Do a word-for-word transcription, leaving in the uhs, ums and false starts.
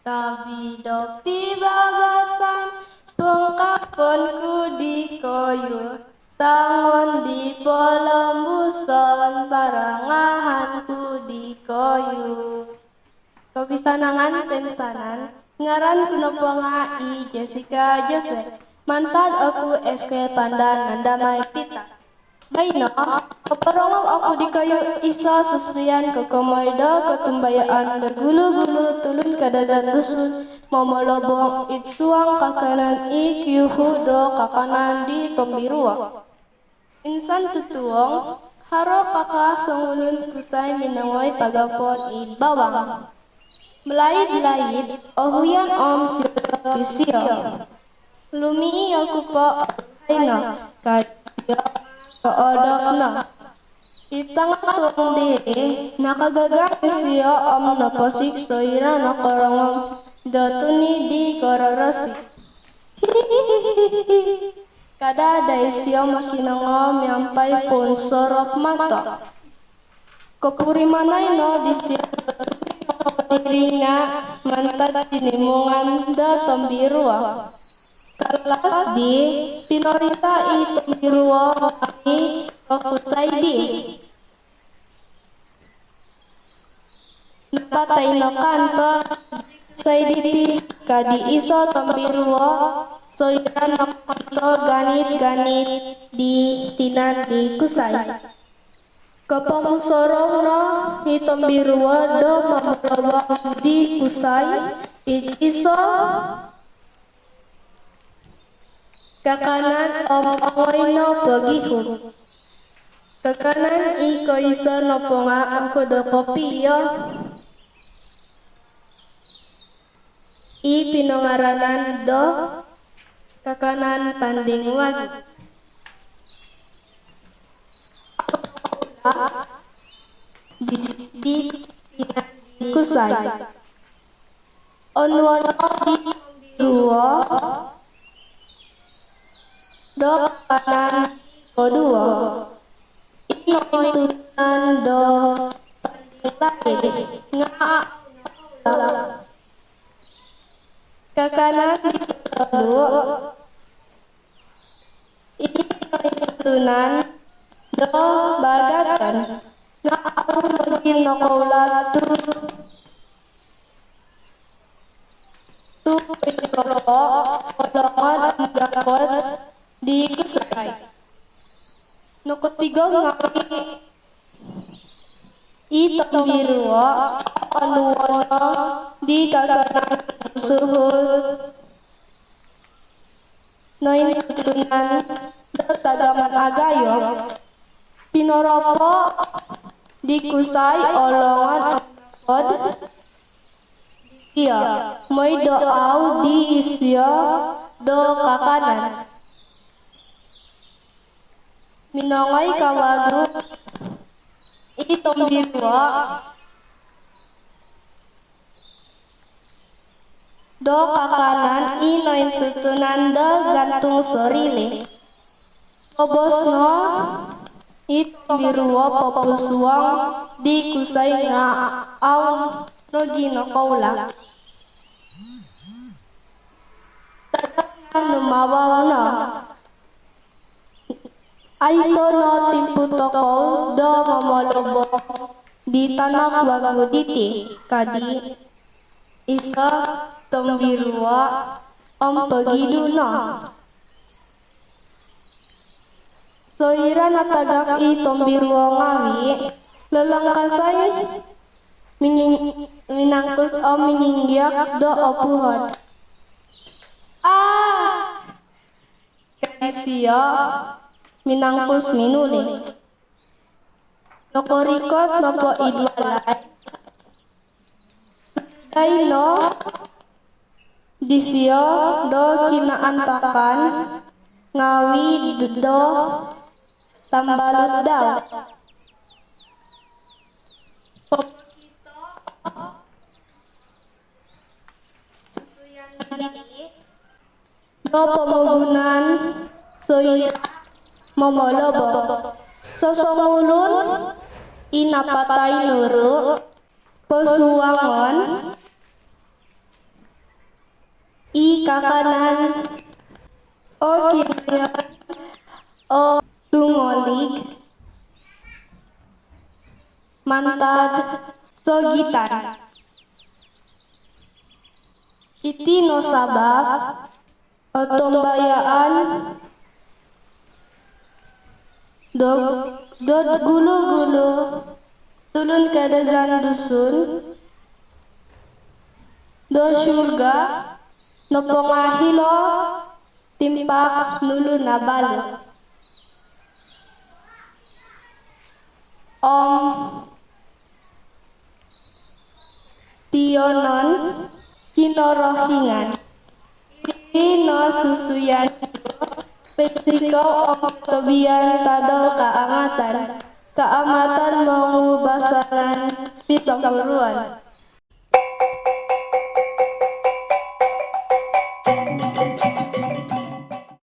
Tabi do pibabasan, pungkapon ku dikoyu, tangon di polombuson, parangahan ku dikoyu. Kopisanangan toinsanan, ngaran ku nopo nga i Jessica Jose. Mantad oku S K Pandan, Mandamai, Pitas. Baino, poporongou oku dikoyu iso susuyan kokomoi do kotumbayaan do gulu-gulu tulun Kadazan Dusun momolobong id suang kakanan i kiuhu do kakanan di tombiruo. Insan tutuong, haro kaka songulun kusai minongoi pagapon id bawang. Malaid-laid, ohuyan om siosop isio. Lumii oku po baino, ka disio, koodop no. Id tanga tuong diri, nakagagang isio om noposik soira nokorongou do tuni di kororosi. Kada da isio mokinongou miampai pounsorop mato. Kopurimanai no disio diri nga mantad tinimungan do tombiruo. Kalas di, pinorita i tombiruo ngai ko kusai di. Napatai no kanto di kusai diti, ka di iso tombiruo soira nokoito ganit-ganit di tinan di kusai. Kopomusorou no i tombiruo do momolobong di kusai id iso kakanan om ongoi no pogihum. Kakanan i koiso nopo nga okon do kopio i pinongaranan do kakanan panding wagu. Di, di, di kusai. Onuo no di tombiruo do kakanan koduo. I nokointutunan do panding laid nga kakanan di kotolu. I nokointutunan do bagatan nga au moginokoula tu tu pinroko o longon om gakod di kusai. Nokotigog ngai i tombiruo, onuo no di kakanan suhul nointutunan do tagaman agayo. Pinoropo di kusai o longon om gakod disio, mooi do au di isio do kakanan. Minongoi kawagu i tombiruo do kakanan i nointutunan do gantung sorili. Bobos no i tombiruo popusuang di kusai nga au noginokoula. Tagal nga numawau no. Aiso no timpu tokou do momolobong di tanak wagu diti, ka di iso tombiruo om pogidu no. Soira natagak i tombiruo ngawi, lolangkasai minging-, minangkus om minginggiak do opuhot. Ah! Ka disio minangkus minuli. Nokorikot nopo id walai, suai no disio do kinaantakan ngawi do tambalut dau. Susuyan diti do pomogunan soira momolobong. Sosongulun i napatai nuru posuangon kakanan o Kinoingan o tungolig mantad sogitan. Iti no sabap otumbayaan do, do gulu-gulu tulun Kadazandusun do surga nopongo hilo timpak nulu nabalut om tiyonon Kinorohingan. Iri no susuyan pounsikou om tobian Tadau Kaamatan, Kaamatan Mongubasanan Pisokopuruan.